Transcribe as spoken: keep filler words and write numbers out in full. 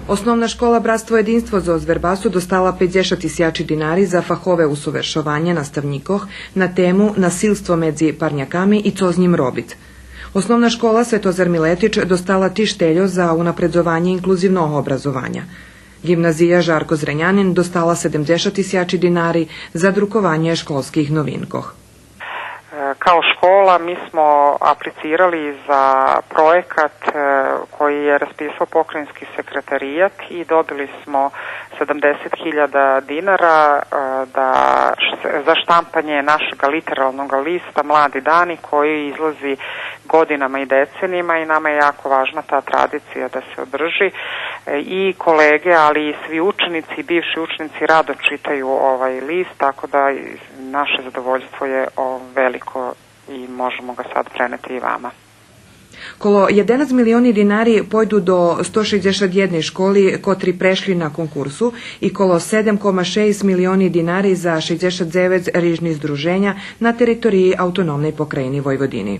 Основна школа Братство єдинство зоз Вербасу достала пейдзешат тисячи динари за фахове усовершованє наставнїкох на тему насилство медзи парняками и цо з нїм робиц. Основна школа Светозар Милетич достала тиж тельо за унапредзованє инклузивного образованя. Ґимназия Жарко Зренянин достала седемдзешат тисячи динари за друкованє школских новинкох. E, kao škola mi smo aplicirali za projekat, e, koji je raspisao Pokrajinski sekretarijat i dobili smo sedamdeset hiljada dinara, e, da š-, za štampanje našeg literarnog lista Mladi dani, koji izlazi godinama i decenijima i nama je jako važna ta tradicija da se održi. E, i kolege, ali i svi učenici i bivši učenici rado čitaju ovaj list, tako da naše zadovoljstvo je, o, veliko i možemo ga sad preneti i vama. Коло єденац милиони динари пойду до сто шейдзешат єдней школи котри прешли на конкурсу и коло седем кома шейсц милиони динари за шейдзешат дзевец рижни здруженя на териториї Автономней покраїни Войводини.